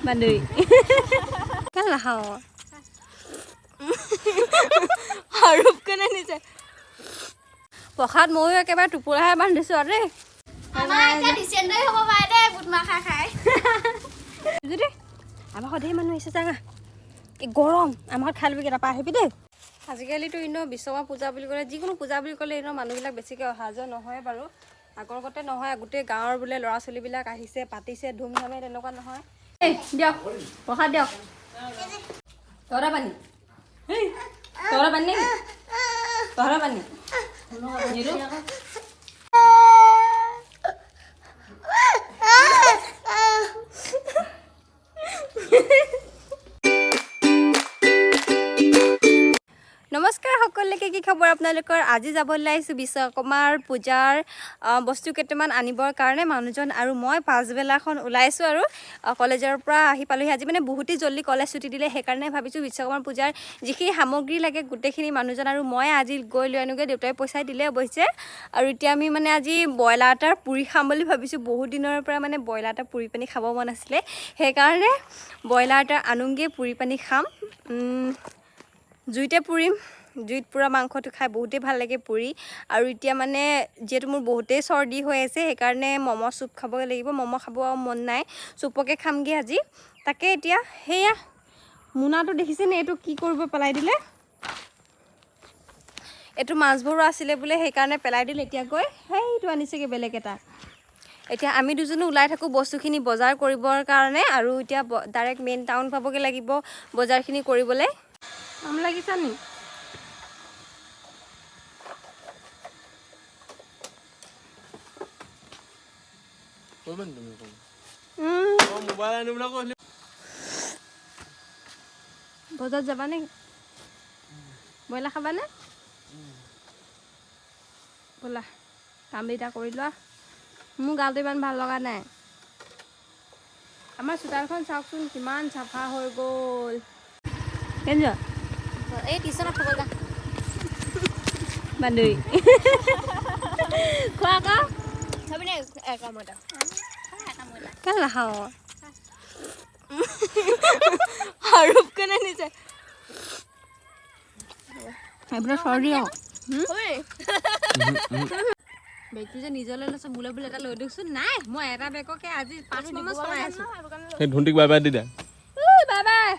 বান্ধৱী কেলে নাখাওঁ? সাৰুপ কেনে নিছে। প্ৰসাদ ময়ো একেবাৰে টোপোলাহে বান্ধিছোঁ আৰু দেই। আমাৰ এতিয়া ডিচেণ্টৰী হ'ব পাৰে দেই বুটমাহ খাই খাই। যদি আমাৰ ঘৰত ধেৰ মানুহ আহিছে, জাঙা এই গৰম, আমাৰ ঘৰত খাই ল'বি তাৰপৰা আহিবি দেই। আজিকালিতো এনেও বিশ্বকৰ্মা পূজা বুলি ক'লে, যিকোনো পূজা বুলি ক'লে এনেও মানুহবিলাক বেছিকৈ অহা যোৱা নহয় বাৰু। আগৰ গতে নহয়, গোটেই গাঁৱৰ বোলে ল'ৰা ছোৱালীবিলাক আহিছে, পাতিছে ধুমধামে, তেনেকুৱা নহয়। এই দিয়ক প্ৰসাদ দিয়ক। তহঁতৰ পানী, এই তহঁতৰ পানী নেকি? তহঁতৰ পানী নিদো। নমস্কাৰ সকলোকে, কি খবৰ আপোনালোকৰ? আজি যাবলৈ ওলাইছোঁ বিশ্বকৰ্মাৰ পূজাৰ বস্তু কেইটামান আনিবৰ কাৰণে। মানুহজন আৰু মই পাছবেলাখন ওলাইছোঁ আৰু কলেজৰ পৰা আহি পালোহি। আজি মানে বহুতেই জল্দি কলেজ ছুটি দিলে, সেইকাৰণে ভাবিছোঁ বিশ্বকৰ্মাৰ পূজাৰ যিখিনি সামগ্ৰী লাগে গোটেইখিনি মানুহজন আৰু মই আজি গৈ লৈ আনোগৈ। দেউতাই পইচা দিলে অৱশ্যে। আৰু এতিয়া আমি মানে আজি ব্ৰইলাৰ এটা পুৰি খাম বুলি ভাবিছোঁ। বহুত দিনৰ পৰা মানে ব্ৰইলাৰ এটা পুৰি পানি খাব মন আছিলে, সেইকাৰণে ব্ৰইলাৰ এটা আনোগৈ, পুৰি পানি খাম। জুইতে পুৰিম। জুইত পোৰা মাংসটো খাই বহুতেই ভাল লাগে পুৰি। আৰু এতিয়া মানে যিহেতু মোৰ বহুতেই চৰ্দি হৈ আছে, সেইকাৰণে ম'ম' চুপ খাব লাগিব। ম'ম' খাব মন নাই, চুপকে খামগৈ আজি। তাকে এতিয়া সেয়া মোনাটো দেখিছেনে? এইটো কি কৰিব পেলাই দিলে। এইটো মাছ ভৰোৱা আছিলে বোলে, সেইকাৰণে পেলাই দিলে। এতিয়া গৈ সেইটো আনিছেগৈ বেলেগ এটা। এতিয়া আমি দুজনো ওলাই থাকোঁ বস্তুখিনি বজাৰ কৰিবৰ কাৰণে। আৰু এতিয়া ডাইৰেক্ট মেইন টাউন পাবগৈ লাগিব বজাৰখিনি কৰিবলৈ। আম লাগিছা নি? বজাৰত যাবা নেকি? ব্ৰইলাৰ খাবানে? ব'লা, কাম কেইটা কৰি লোৱা। মোৰ গাটো ইমান ভাল লগা নাই। আমাৰ চোতালখন চাওকচোন কিমান চাফা হৈ গ'ল। কেনে যোৱা? এই টিউচনত থ'ব যা। বান্ধৱী খোৱা আকৌ। খাবি নে একাম এটা? কেলে নাখাওঁ? সাৰুপ কেনে নিছে। এইবিলাক চৰ্দি আকৌ। বেগটো যে নিজলৈ লৈছ, মোলৈ বোলে এটা লৈ দিয়কচোন। নাই, মই এটা বেগকে আজি 5 মাহ চলাই আছোঁ। সেই ধুন্তিক bye by the De. Bye bye.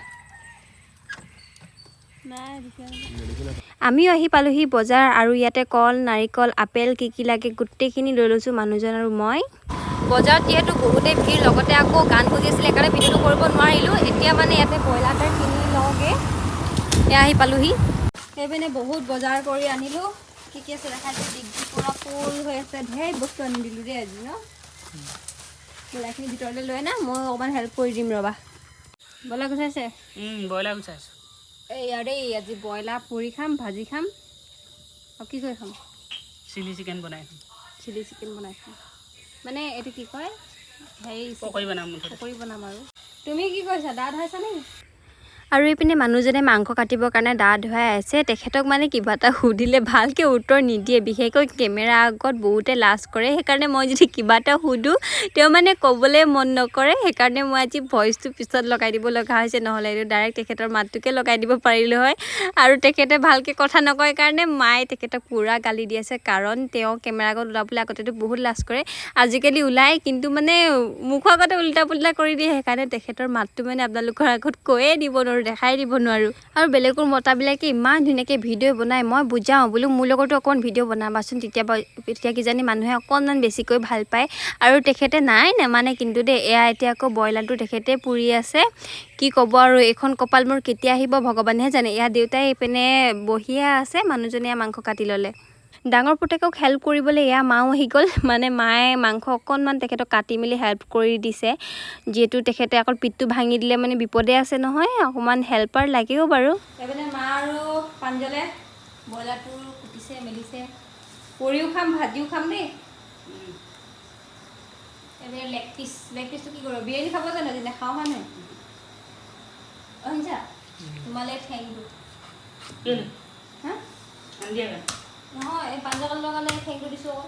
আমিও আহি পালোহি বজাৰ। আৰু ইয়াতে কল, নাৰিকল, আপেল কি কি লাগে গোটেইখিনি লৈ লৈছোঁ মানুহজন আৰু মই। বজাৰত যিহেতু বহুতেই ভিৰ, লগতে আকৌ গান বাজি আছিলে, সেইকাৰণে ভিডিঅ'টো কৰিব নোৱাৰিলোঁ। এতিয়া মানে ইয়াতে ব্ৰইলাৰ এটা কিনি লওঁগৈ। এয়া আহি পালোহি। সেইপিনে বহুত বজাৰ কৰি আনিলোঁ। কি কি আছে দেখাইছোঁ। ডিগ্ৰী পূৰা ফুল হৈ আছে। ঢেৰ বস্তু আনি দিলোঁ দেই আজি ন। ব্ৰইলাৰখিনি ভিতৰলৈ লৈ আনা, মই অকণমান হেল্প কৰি দিম ৰ'বা। ব্ৰইলাৰ গুচাইছে? ব্ৰইলাৰ গুচাইছোঁ। এই আৰু দেই, আজি ব্ৰইলাৰ পুৰি খাম, ভাজি খাম আৰু কি কৰি খাম? চিলি চিকেন বনাই খাম। চিলি চিকেন বনাই খাম। মানে এইটো কি কয়, হেৰি পকৰি বনাম মুঠতে। পকৰি বনাম। আৰু তুমি কি কৰিছা? দা ধুৱাইছা নেকি? আৰু এইপিনে মানুহজনে মাংস কাটিবৰ কাৰণে দা ধুৱাই আছে। তেখেতক মানে কিবা এটা সুধিলে ভালকৈ উত্তৰ নিদিয়ে, বিশেষকৈ কেমেৰা আগত বহুতে লাজ কৰে। সেইকাৰণে মই যদি কিবা এটা সুধোঁ তেওঁ মানে ক'বলৈ মন নকৰে। সেইকাৰণে মই আজি ভইচটো পিছত লগাই দিব লগা হৈছে, নহ'লে এইটো ডাইৰেক্ট তেখেতৰ মাতটোকে লগাই দিব পাৰিলোঁ হয়। আৰু তেখেতে ভালকৈ কথা নকয় কাৰণে মায়ে তেখেতক পূৰা গালি দি আছে, কাৰণ তেওঁ কেমেৰা আগত ওলাবলৈ আগতেতো বহুত লাজ কৰে। আজিকালি ওলায়, কিন্তু মানে মুখৰ আগতে উল্টা পুল্টা কৰি দিয়ে। সেইকাৰণে তেখেতৰ মাতটো মানে আপোনালোকৰ আগত কৈয়ে দিব নোৱাৰোঁ, দেখাই দিব নোৱাৰোঁ। আৰু বেলেগৰ মতাবিলাকে ইমান ধুনীয়াকৈ ভিডিঅ' বনায়, মই বুজাওঁ বোলো মোৰ লগতো অকণমান ভিডিঅ' বনাবাচোন, তেতিয়া কিজানি মানুহে অকণমান বেছিকৈ ভাল পায়। আৰু তেখেতে নাই নেমানে কিন্তু দেই। এয়া এতিয়া আকৌ ব্ৰইলাৰটো তেখেতে পুৰি আছে। কি ক'ব আৰু, এইখন কপাল মোৰ কেতিয়া আহিব ভগৱানেহে জানে। এয়া দেউতাই এইপিনে বহিয়ে আছে, মানুহজনে এয়া মাংস কাটি ল'লে। ডাঙৰ পুতেকক হেল্প কৰিবলৈ এয়া মাও আহি গ'ল। মানে মায়ে মাংস অকণমান তেখেতক কাটি মেলি হেল্প কৰি দিছে, যিহেতু তেখেতে অকল পিঠটো ভাঙি দিলে মানে বিপদে আছে নহয়, অকণমান হেল্পাৰ লাগেও বাৰু। সেইপিনে মা আৰু প্ৰাঞ্জলে ব্ৰইলাৰটো কুটিছে মেলিছে। পুৰিও খাম, ভাজিও খাম দেই। এইপিনে লেগ পিচ, লেগ পিচটো কি কৰিব? বিৰিয়ানী খাব জানো আজি? নাখাওঁ হয় নহয়? অ শুনিছা, তোমালৈ ঠেংটো হা নহয়, এই পাঞ্জাৱৰ লগালে ঠেংটো দিছোঁ আকৌ।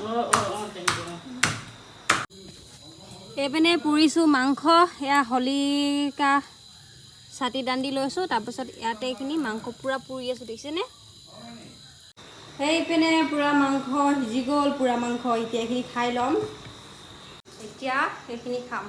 অঁ অঁ অঁ thank U. এইপিনে পুৰিছোঁ মাংস, এয়া হলিকা ছাতি দান্দি লৈছোঁ। তাৰপিছত ইয়াতে এইখিনি মাংস পূৰা পুৰি আছোঁ, দেখিছেনে? সেইপিনে পূৰা মাংস সিজি গ'ল, পূৰা মাংস। এতিয়া এইখিনি খাই ল'ম, এতিয়া সেইখিনি খাম।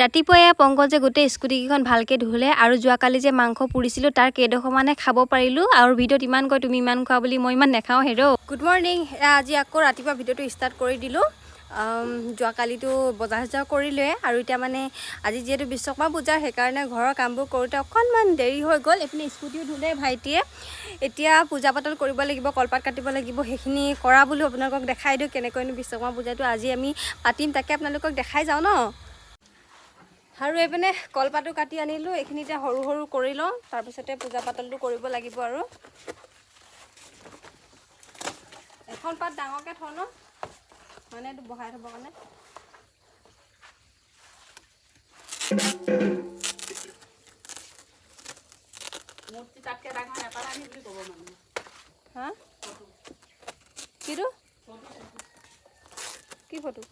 ৰাতিপুৱা এয়া পংকজে গোটেই স্কুটিকেইখন ভালকৈ ধুলে আৰু যোৱাকালি যে মাংস পুৰিছিলোঁ তাৰ কেইডোখৰমানে খাব পাৰিলোঁ। আৰু ভিডিঅ'ত ইমান কয় তুমি ইমান খোৱা বুলি, মই ইমান নাখাওঁ হেৰ'। গুড মৰ্ণিং, আজি আকৌ ৰাতিপুৱা ভিডিঅ'টো ষ্টাৰ্ট কৰি দিলোঁ। যোৱাকালিতো বজাৰ চজাৰ কৰিলোৱে আৰু এতিয়া মানে আজি যিহেতু বিশ্বকৰ্মা পূজা, সেইকাৰণে ঘৰৰ কামবোৰ কৰোঁতে অকণমান দেৰি হৈ গ'ল। এইপিনে স্কুটিও ধুলে ভাইটিয়ে। এতিয়া পূজা পাতল কৰিব লাগিব, কলপাত কাটিব লাগিব, সেইখিনি কৰা বুলি আপোনালোকক দেখাই দিওঁ কেনেকৈনো বিশ্বকৰ্মা পূজাটো আজি আমি পাতিম, তাকে আপোনালোকক দেখাই যাওঁ ন। আৰু এইপিনে কলপাতো কাটি আনিলোঁ, এইখিনি এতিয়া সৰু সৰু কৰি লওঁ, তাৰপিছতে পূজা পাতলটো কৰিব লাগিব। আৰু এখন পাত ডাঙৰকৈ থওঁ ন, মানে এইটো বহাই থ'বৰ কাৰণে। হা, কিটো কি ফটো?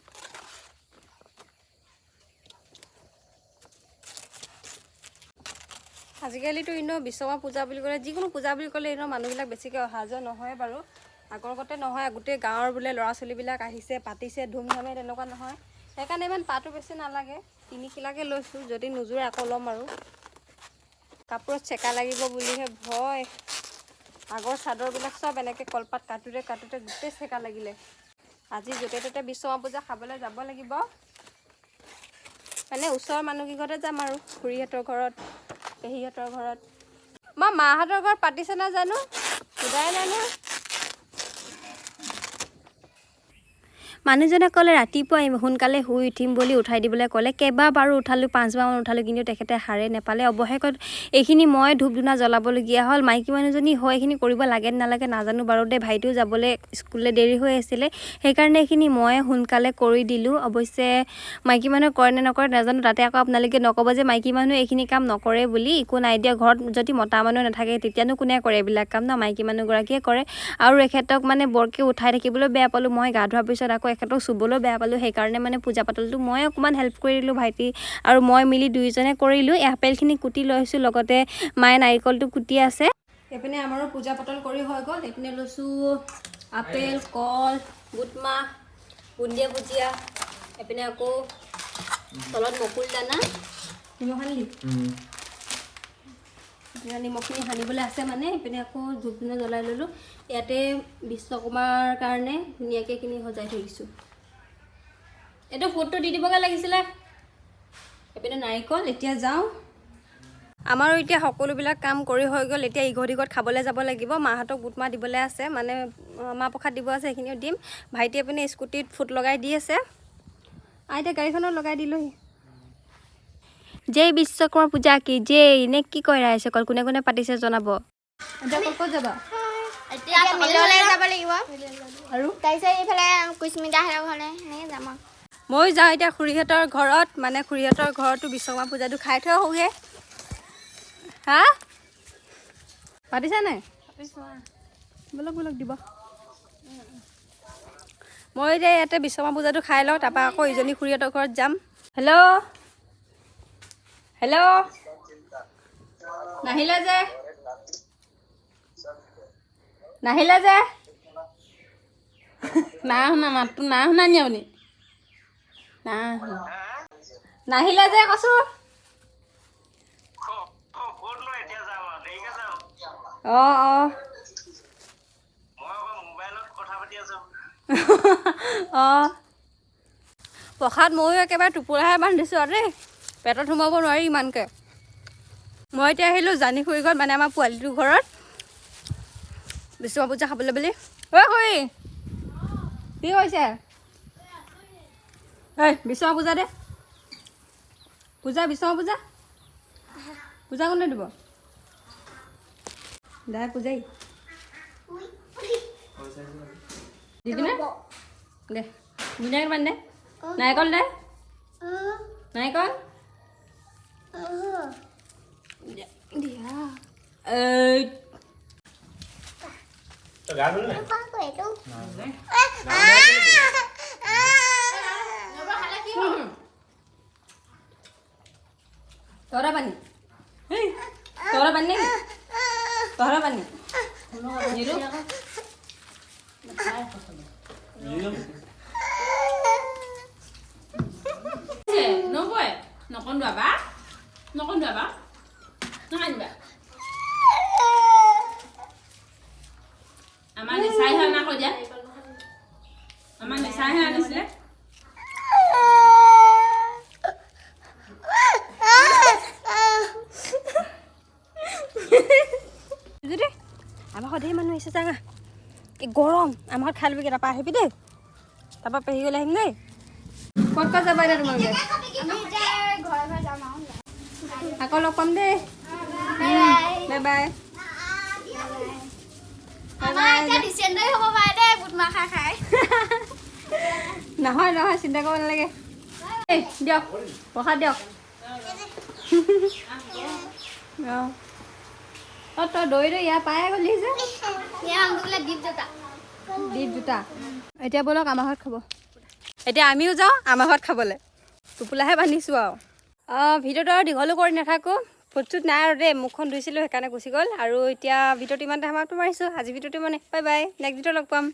আজিকালিতো এনেও বিশ্বকৰ্মা পূজা বুলি ক'লে, যিকোনো পূজা বুলি ক'লে এনেও মানুহবিলাক বেছিকৈ অহা যোৱা নহয় বাৰু, আগৰ গতে নহয়। গোটেই গাঁৱৰ বোলে ল'ৰা ছোৱালীবিলাক আহিছে, পাতিছে ধুমধামে, তেনেকুৱা নহয়। সেইকাৰণে ইমান পাতো বেছি নালাগে, 3 কিলাকৈ লৈছোঁ, যদি নোজোৰে আকৌ ল'ম। আৰু কাপোৰত চেকা লাগিব বুলিহে ভয়। আগৰ চাদৰবিলাক চব এনেকৈ কলপাত কাটোতে কাটোতে গোটেই চেকা লাগিলে। আজি য'তে ত'তে বিশ্বকৰ্মা পূজা খাবলৈ যাব লাগিব, মানে ওচৰৰ মানুহকেইঘৰতে যাম আৰু, খুৰীহঁতৰ ঘৰত, পেহীহঁতৰ ঘৰত। মই মাহঁতৰ ঘৰত পাতিছে না জানো, সোধাই নাই নহয়। মানুহজনে ক'লে ৰাতিপুৱা সোনকালে শুই উঠিম বুলি উঠাই দিবলৈ ক'লে। কেইবাবাৰো উঠালোঁ, 5বাৰমান উঠালোঁ, কিন্তু তেখেতে সাৰে নাপালে। অৱশেষত এইখিনি মই ধূপ ধূনা জ্বলাবলগীয়া হ'ল। মাইকী মানুহজনী হয় এইখিনি কৰিব লাগে নালাগে নাজানো বাৰু দেই। ভাইটিও যাবলৈ স্কুললৈ দেৰি হৈ আছিলে, সেইকাৰণে এইখিনি মই সোনকালে কৰি দিলোঁ। অৱশ্যে মাইকী মানুহে কৰে নে নকৰে নাজানো, তাতে আকৌ আপোনালোকে নক'ব যে মাইকী মানুহে এইখিনি কাম নকৰে বুলি। একো নাই দিয়া, ঘৰত যদি মতা মানুহ নাথাকে তেতিয়ানো কোনে কৰে এইবিলাক কাম ন, মাইকী মানুহগৰাকীয়ে কৰে। আৰু এখেতক মানে বৰকৈ উঠাই থাকিবলৈ বেয়া পালোঁ মই, গা ধোৱাৰ পিছত আকৌ এখেতক চুবলৈ বেয়া পালোঁ, সেইকাৰণে মানে পূজা পাতলটো মই অকণমান হেল্প কৰি দিলোঁ, ভাইটি আৰু মই মিলি দুয়োজনে কৰিলোঁ। এই আপেলখিনি কুটি লৈছোঁ, লগতে মায়ে নাৰিকলটো কুটি আছে। এইপিনে আমাৰো পূজা পাতল কৰি হৈ গ'ল। এইপিনে লৈছোঁ আপেল, কল, বুটমাহ, বুন্দিয়া ভুজিয়া, এইপিনে আকৌ তলত মকুল দানা, নিমখ সানিলি, নিমখখিনি সানিবলৈ আছে মানে। এইপিনে আকৌ ধূপ ধূনা জ্বলাই ল'লোঁ। ইয়াতে বিশ্বকৰ্মাৰ কাৰণে ধুনীয়াকৈ এইখিনি সজাই থৈ দিছোঁ। এইটো ফুটটো দি দিবগৈ লাগিছিলে। এইপিনে নাৰিকল। এতিয়া যাওঁ, আমাৰো এতিয়া সকলোবিলাক কাম কৰি হৈ গ'ল। এতিয়া ইঘৰ ইঘৰত খাবলৈ যাব লাগিব, মাহঁতক বুটমাহ দিবলৈ আছে, মানে মাহ প্ৰসাদ দিব আছে, সেইখিনিও দিম। ভাইটিয়ে পিনে স্কুটিত ফুট লগাই দি আছে, আইতা গাড়ীখনত লগাই দিলোহি। জয় বিশ্বকৰ্মা পূজা কি জয় নে কি কয় ৰাইজসকল, কোনে কোনে পাতিছে জনাব। এতিয়া ক'ত যাবা? এতিয়া মিললৈ যাব লাগিব আৰু তাৰপিছত এইফালে কুস্মিতাহঁতৰ ঘৰলৈ সেনেকৈ যাম আৰু। ময়ো যাওঁ এতিয়া খুৰীহঁতৰ ঘৰত, মানে খুৰীহঁতৰ ঘৰতো বিশ্বকৰ্মা পূজাটো খাই থৈ আহোঁগৈ। হা, পাতিছা নাই? ব'লক ব'লক দিব। মই এতিয়া ইয়াতে বিশ্বকৰ্মা পূজাটো খাই লওঁ, তাৰপৰা আকৌ ইজনী খুৰীহঁতৰ ঘৰত যাম। হেল্ল' হেল্ল', নাহিলে যে, নাহিলে যে, নাই শুনা মাতটো, নাই শুনা নি আপুনি? নাই শুনা, নাহিলে যে কৈছোঁ। অঁ অঁ অঁ, প্ৰসাদ ময়ো একেবাৰে টোপোলাহে বান্ধিছোঁ আৰু দেই, পেটত সোমাব নোৱাৰি ইমানকৈ। মই এতিয়া আহিলোঁ জানি খুৰী ঘৰত, মানে আমাৰ পোৱালিটোৰ ঘৰত বিশ্বকৰ্মা পূজা খাবলৈ বুলি। ঐ খুৰী, কি কৰিছে? ঐ বিশ্বকৰ্মা পূজা দে, পূজা, বিশ্বকৰ্মা পূজা, পূজা কোনে দিব? দাই পূজাই দিবিনে? দে ধুনীয়াকৈ বান্ধি দে, নাৰিকল দে, নাৰিকল দিয়া। তৰা পানী, তৰা পানী, তৰা পানী। নিৰু। নবৌৱে নকন্দুৱাবা, নকন্দুৱাবা, নাকান্দিবা। আমাৰ নিচাইহে অনা কৈ দিয়া, আমাৰ নিচাইহে আনিছিলে। দেই, আমাৰ ঘৰত ধেৰ মানুহ আহিছে, যাঙা। কি গৰম! আমাৰ ঘৰত খাই ল'বি, তাৰপৰা আহিবি দেই। তাৰপৰা পেহী গ'লে আহিম দেই। ক'ত ক'ত যাবা এতিয়া তোমালোকে? আমি এতিয়া ঘৰে ঘৰে যাম আৰু। আকৌ লগ পাম দেই। Bye bye. Bye bye. আমাৰ এতিয়া ডিচেণ্টাৰী হ'ব পাৰে দেই বুটমাহ খাই খাই। নহয় নহয়, চিন্তা কৰিব নালাগে। এই দিয়ক, প্ৰসাদ দিয়ক। অঁ অঁ, তই দৈ দৈ ইয়াৰ পাই গ'লি যে। ইয়াৰ নামটো বোলে দীপ জোতা। দীপ জোতা। এতিয়া ব'লক আমাৰ ঘৰত খাব। এতিয়া আমিও যাওঁ আমাৰ ঘৰত খাবলৈ। টোপোলাহে বান্ধিছোঁ আৰু। অঁ, ভিডিঅ'টো আৰু দীঘলো কৰি নাথাকোঁ। ফুট চুট নাই আৰু দেই, মুখখন ধুইছিলোঁ, সেইকাৰণে গুচি গ'ল। আৰু এতিয়া ভিডিঅ'টো ইমানতে সমাপ্ত মাৰিছোঁ। আজি ভিডিঅ'টো মানে বাই বাই, নেক্সট ভিডিঅ' লগ পাম।